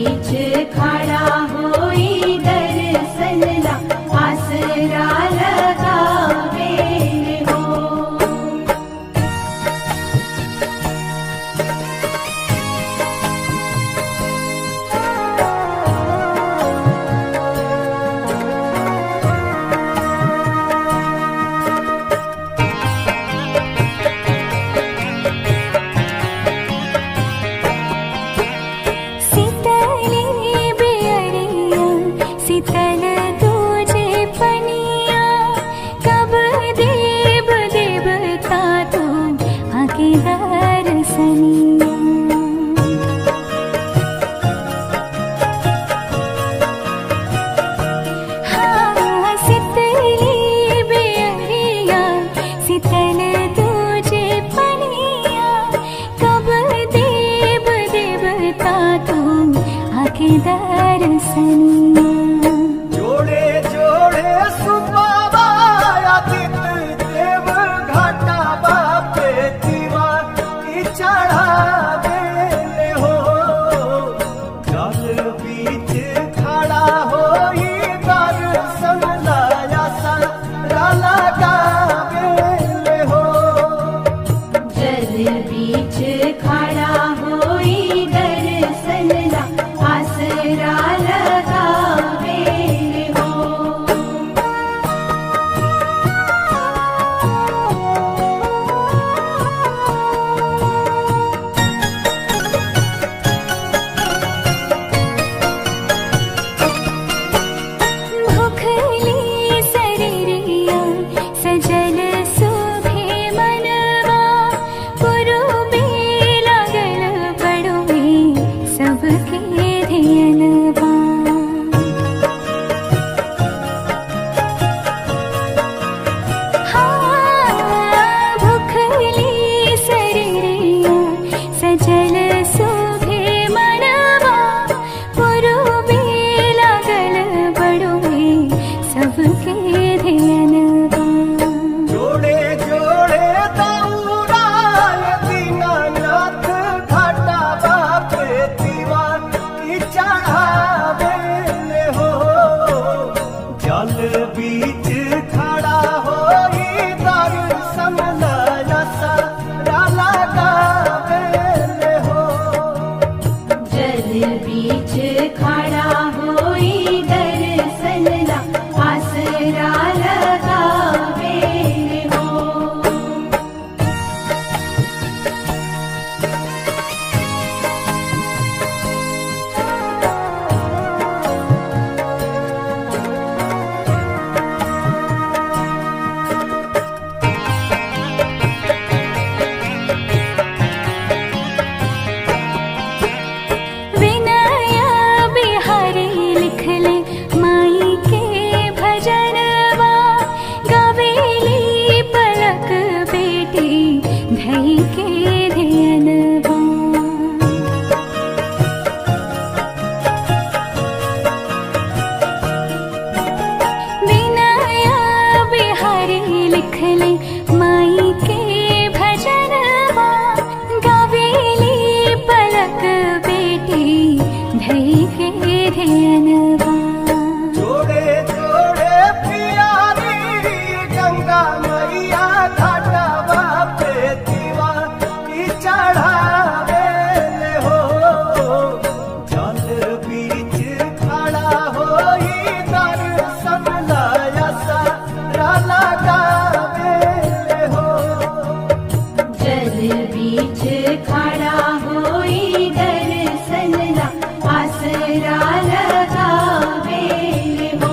बीच खड़ा होई दर्शन ला आसरा लगावे हो। सीतली बेअरिया सीतल दूजे पनिया, कब देव देवता तू आके दर्शनिया। हाँ सीतली बेअरिया सीतल दूजे पनिया, कब देव देवता तुम आके दर्शनिया। जोड़े जोड़े सुबाबा आदित्य देव घाटा बापे दीवा की चढ़ावे ले हो। जल बीच खड़ा होई दर्शन लाया सारा लगावे ले हो। जल बीच खड़ा होई दर्शन ला आसरा लगावे हो। भुखली शरीरिया सजल सुभे मनवा, पुरुबे लागल बड़ुए सबके धियनवा। हाँ भुखली शरीरिया सजल सुभे मनवा, पुरुबे लागल बड़ुए सबके धियनवा। जोड़े जोड़े दौरा दीनानाथ घाटा बापे दीवा की चढ़ावे ले हो। जल बीच खड़ा होई दर्शन लाया सारा लगावे ले हो। जल बीच खड़ा होई दर्शन ला आसरा लगावे हो। विनय बिहारी लिखले माई के भजनवा, गावेली पलक बेटी धई के धियनवा। विनय बिहारी लिखले माई के भजनवा, गावेली पलक बेटी धई के धियनवा। जोड़े जोड़े प्यारी गंगा मैया घाटा बापे दीवा की चढ़ावे ले हो। जल बीच खड़ा होई दर्शन लाया सारा लगावे ले हो। जल बीच खड़ा होई दर्शन ला आसरा लगावे हो।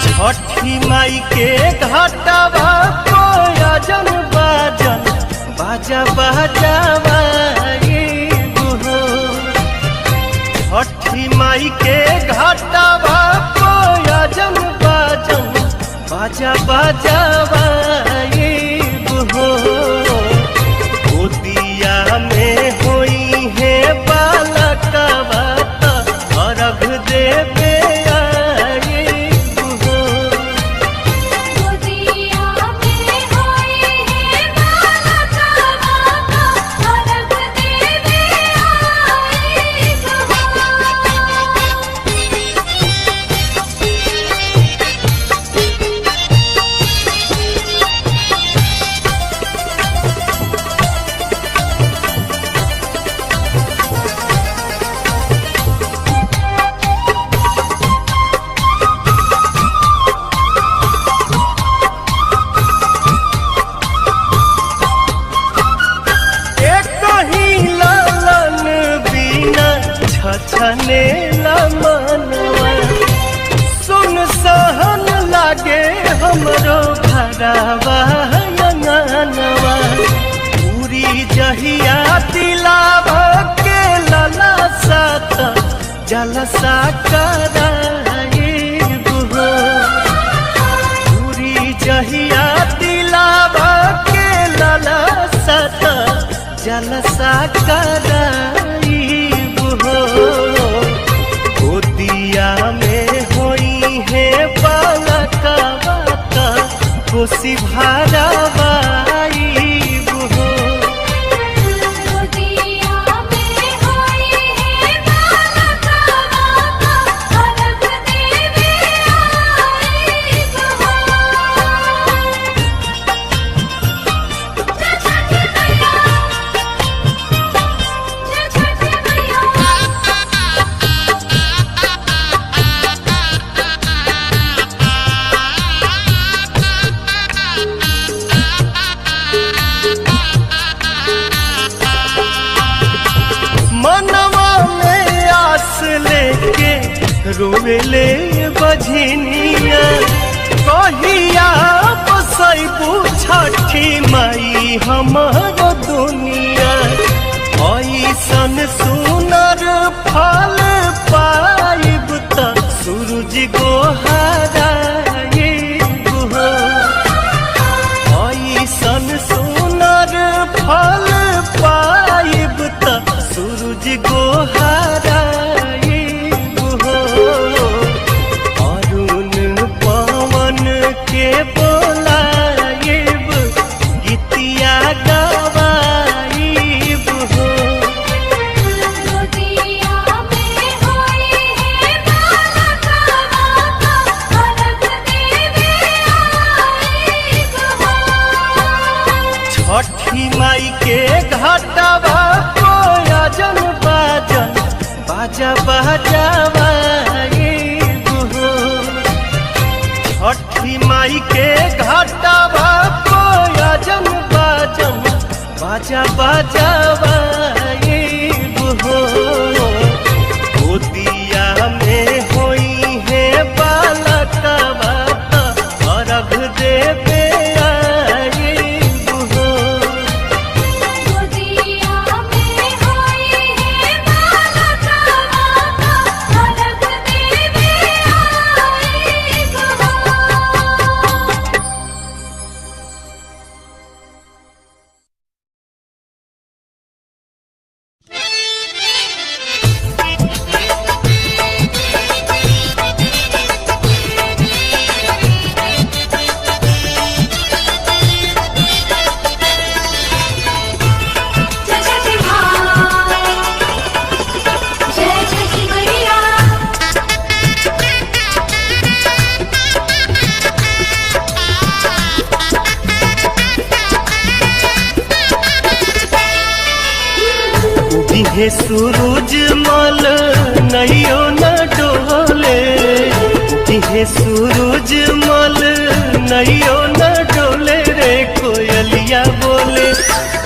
छठी माई के घाटवा कोयजन बाजन बाजा बाजावा हो। बजावाइब हो। गोदिया में होई है बालकवा त अर्घ देवे आइब हो। गोदिया में होई है बालकवा त अर्घ देवे आइब हो। एक ही लालन बिना छछने मनवा, सुन सहन लागे हमरो घरवा अंगनवा। पूरी जहिया दिलावा के ललसा त जलसा कराइब हो। पूरी जहिया दिलावा के ललसा त जलसा कराइब हो। गोदिया में होई है बालकवा त कोसी भारावाइब हो। गोदिया में होई है बालकवा त अर्घ देवे आइब हो। जय छठी मैया, जय छठी मैया। मनवा में आस लेके रोवेले बझनिया, कहिया बसैबू छठी माई हमर दुनिया। ऐसन सुनर फल पाइब त सूरज गोहाराइब हो। ऐसन सुनर फल पाइब त सूरज गोहाराइब हो। अरुण पवन के बोलाइब गीतिया गवाइब हो। गोदिया में होई है बालकवा त अर्घ देवे आइब हो। छठी माई के घाटवा कोयाजन बाजन बाजा बजावाइब हो। छठी माई के घाटवा कोयाजन बाजन बाजा बजावाइब हो। गोदिया में होई है बालकवा त अर्घ देवे आइब हो। गोदिया में होई है बालकवा त अर्घ देवे आइब हो। जय छठी माँ, जय छठी मैया। उगिहे सूरज मल नैयो न डोले, उगिहे सूरज मल नैयो न डोले रे कोयलिया बोले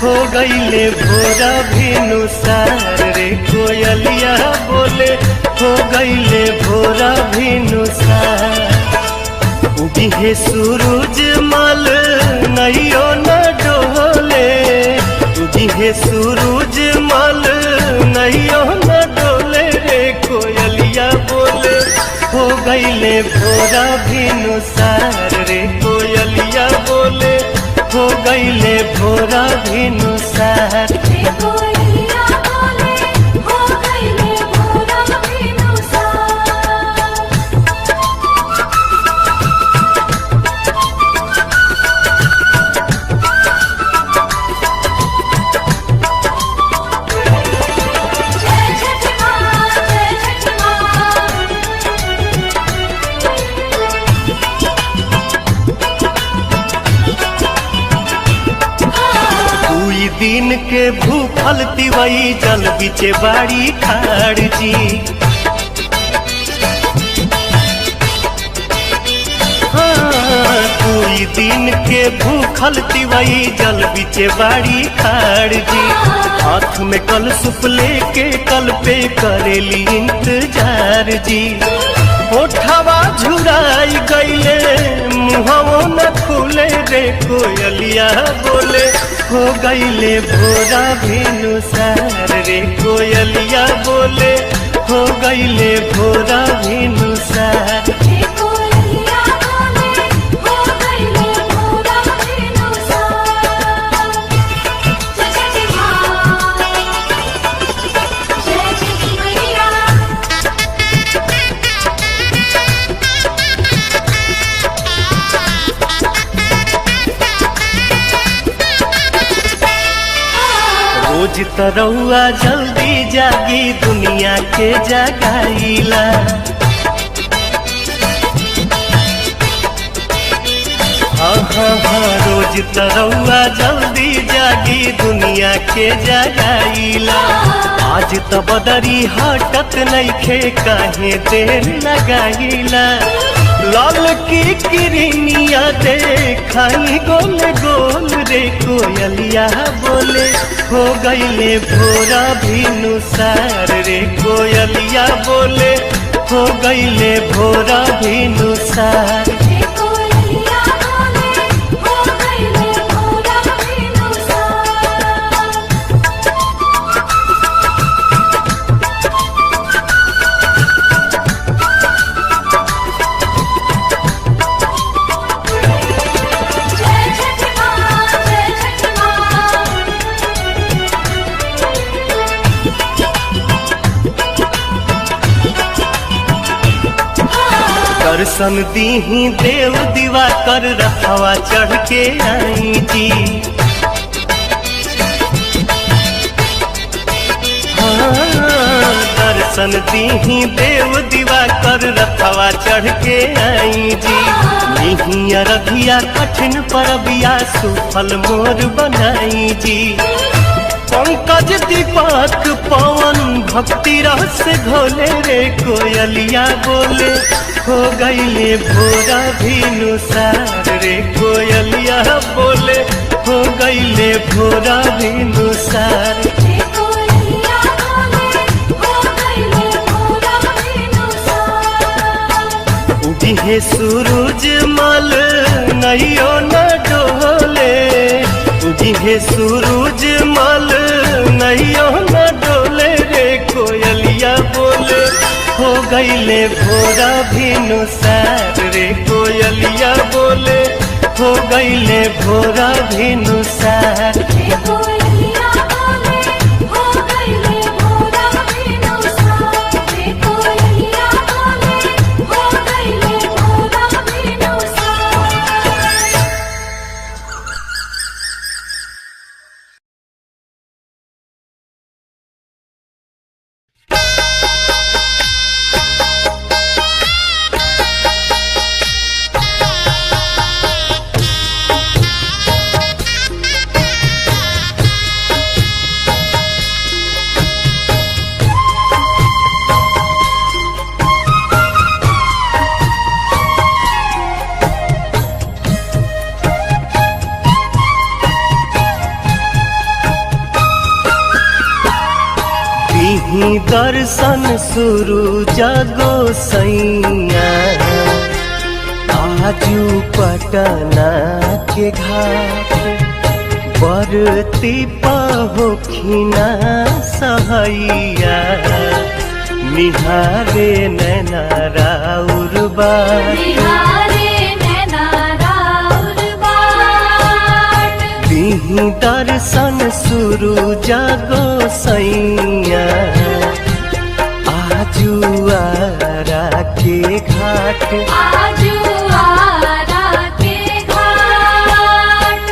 हो गईले भोरा भिनुसार रे कोयलिया बोले हो गईले भोरा भिनुसार। उगिहे सूरज मल नैयो न डोले, उगिहे सूरज मल नैयो न डोले रे कोयलिया बोले हो गईले भोरा भिनुसार रे। गईले भोरा भिनुसार। रे कोयलिया बोले हो गईले भोरा भिनुसार। जय छठ माँ, जय छठ माँ। दुई दिन के भूखल तिवई जल बिचे बाड़ी खाड़ जी। हाँ, दुई दिन के भूखल तिवई जल बिचे बाड़ी खाड़ जी। हाथ में कल सुप लेके कल पे करेली इंतजार जी। ओठवा झुराई गईले मुहवो न खुले रे कोयलिया बोले हो गईले भोरा भिनुसार रे कोयलिया बोले हो गईले भोरा भिनुसार। रे कोयलिया बोले हो गईले भोरा भिनुसार। जय छठ माँ, जय छठ मैया। रोज तरौआ जल्दी जागी दुनिया के जगाईला। हाँ हाँ हाँ, रोज तरौआ जल्दी जागी दुनिया के जगाईला। आज त बदरी हटत नइखे काहे देर लगाईला। लाल की किरनिया देखाई गोल गोल रे कोयलिया बोले हो गईले भोरा भिनुसार रे कोयलिया बोले हो गईले भोरा भिनुसार। रे कोयलिया बोले हो गईले भोरा भिनुसार। जय छठ माँ, जय छठ माँ। दर्शन दीही देव दीवा कर रखवा चढ़ के आई जी। हाँ, दर्शन दीही देव दीवा कर रखवा चढ़ के आई जी। निही अरघिया कठिन परबिया सुफल मोर बनाई जी। पंकज दीपक पवन भक्ति रस घोले रे कोयलिया बोले हो गईले भोरा भिनुसार रे कोयलिया बोले हो गईले भोरा भिनुसार। रे कोयलिया बोले हो गईले भोरा भिनुसार। उगिहे सूरज मल नैयो न डोले। उगिहे सूरज मल नैयो न डोले रे कोयलिया बोले हो गईले भोरा भिनुसार रे कोयलिया बोले हो गईले भोरा भिनुसार। रे कोयलिया बोले हो गईले भोरा भिनुसार। रे कोयलिया बोले हो गईले भोरा भिनुसार। दीही दर्शन सुरु जगो सैया आजू पटना के घाट बरती पहोखिना सहैया निहारे नैना राउर बाट। निहारे नैना राउर बाट। दीही दर्शन सुरु जागो सैया, आजुआरा के घाट। आजू आरा के घाट।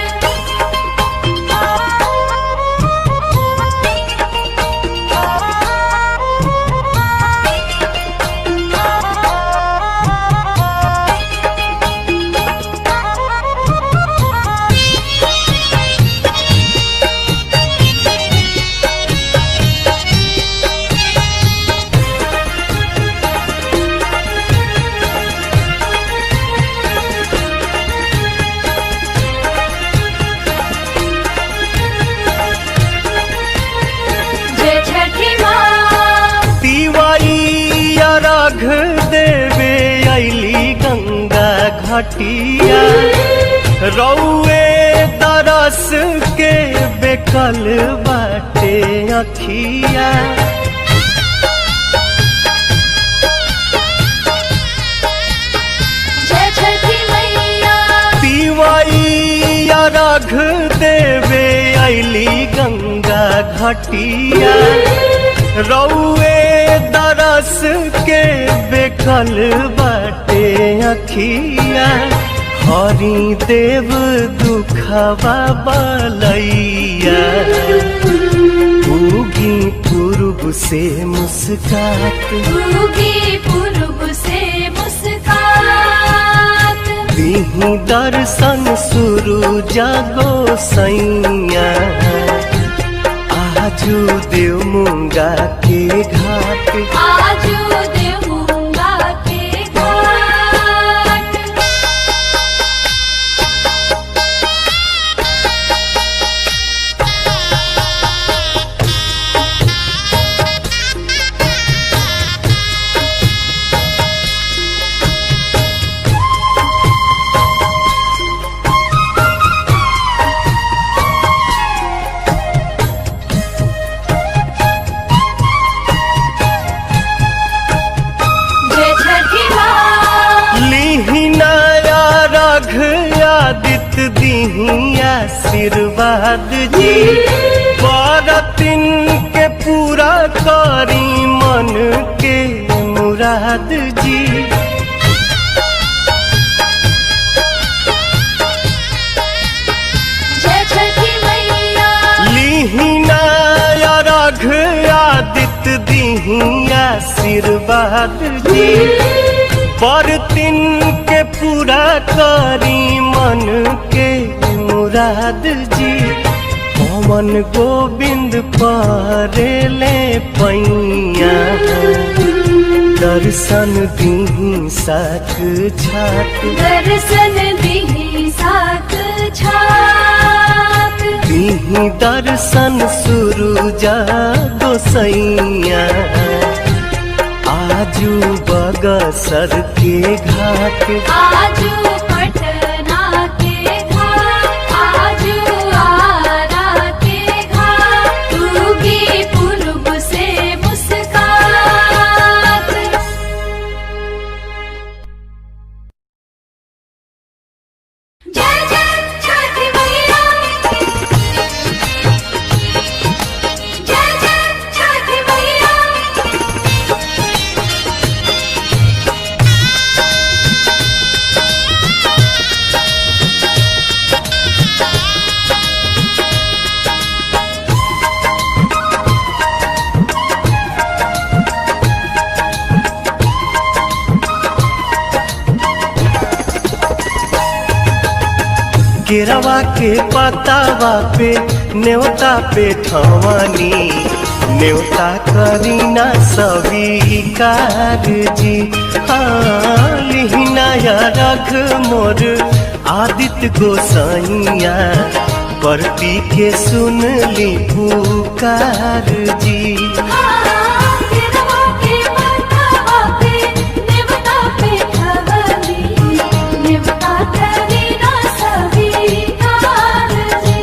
जय छठी माँ। तिवारी अर्घ देवे अली गंगा घटिया, रौए तरस के बेकल बाटे अखिया। जय छठी मैया। तिवारी अर्घ देवे अली गंगा घटिया, रौए दरस के बेकल बाटे अखिया। हरि देव दुखवा बलैया, उगी पूर्व से मुस्कात। उगी पूर्व से मुस्कात। दीही दर्शन सुरु जागो सैया, आजू देव मुंगा के घाट। आजू देव मूंगा के घाट। जय छठी माँ। लीही नया रघ आदित्य दीही आशीर्वाद जी, बरतिन के पूरा करी मन के मुराद जी। जय छठी मैया। लीही नया रघ आदित्य दीही आशीर्वाद जी, बरतिन के पूरा करी मन के मुराद जी। पवन गोविंद पारेले पैया, दर्शन दीही साक छात। दर्शन दीही साक छात। दीही दर्शन सुरु जागो सैया, आजू बगसर के घाट। आजू पटना के घाट। आजू आरा के घाट। उगी पूर्व से मुस्कात। जय जय छठी मैया। जय जय छठी मैया। केरवा के पतावा पे न्योता पे ठवानी, न्योता करीना सवीकार जी। हाँ लिहिना या रख मोर आदित्य गोसाइया, परती के सुन ली पुकार जी। केरवा के पतावा पे नेवता पे ठवनी, नेवता करीना सवीकार जी।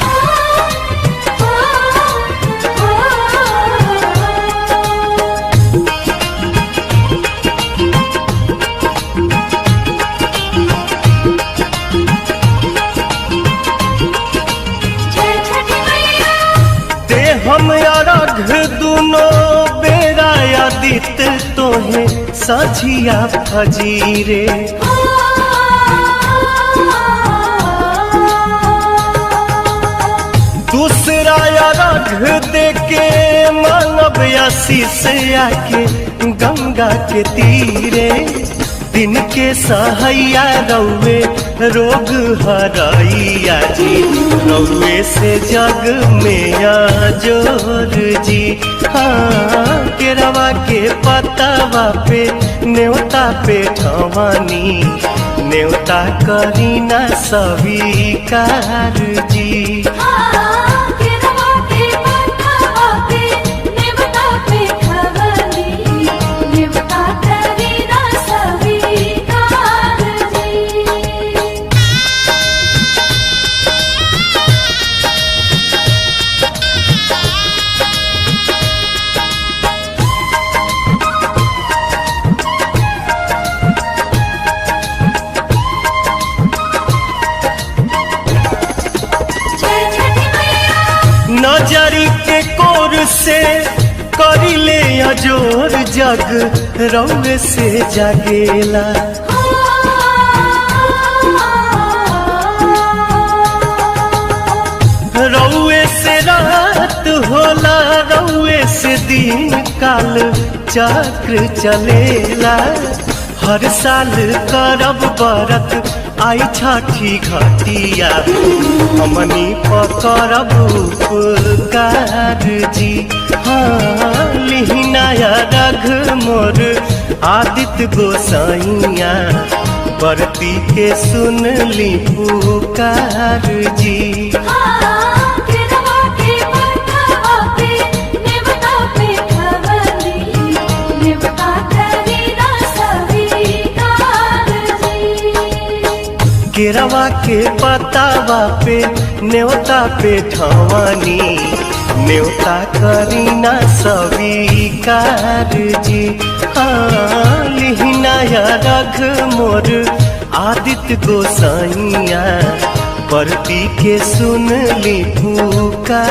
ओ, ओ, ओ। जोहे सझिया फजीरे। दूसरा अर्घ देके मानव आशीष आके गंगा के तीरे। दिन के सहैया रौवे रोग हरैया जी, रौवे से जग में जोर जी। हाँ केरवा के पतवा पे न्योता पे ठवानी, न्योता करीना स्वीकार जी। केरवा के पतवा पे नेवता पे खवनी, नेवता करीना स्वीकार जी। जय छठी मैया। नजर के कोर से करिले अजोर जग रौवे से जागेला। रौवे से रात होला रौवे से दिन काल चक्र चलेला। हर साल करब बरत आई छठी घटिया, हमनी पकड़ब उपकार जी। हाँ लिहिनाया रघ मोर आदित्य गोसाइया, बरती के सुन ली पुकार जी। केरवा के पतवा पे नेवता पे खवनी, नेवता करीना स्वीकार जी। केरवा के पतावा पे न्योता पे ठवानी, न्योता करीना स्वीकार जी। हाँ लिहिनाया रघ मोर आदित्य गोसाइया, परती के सुन ली पुकार।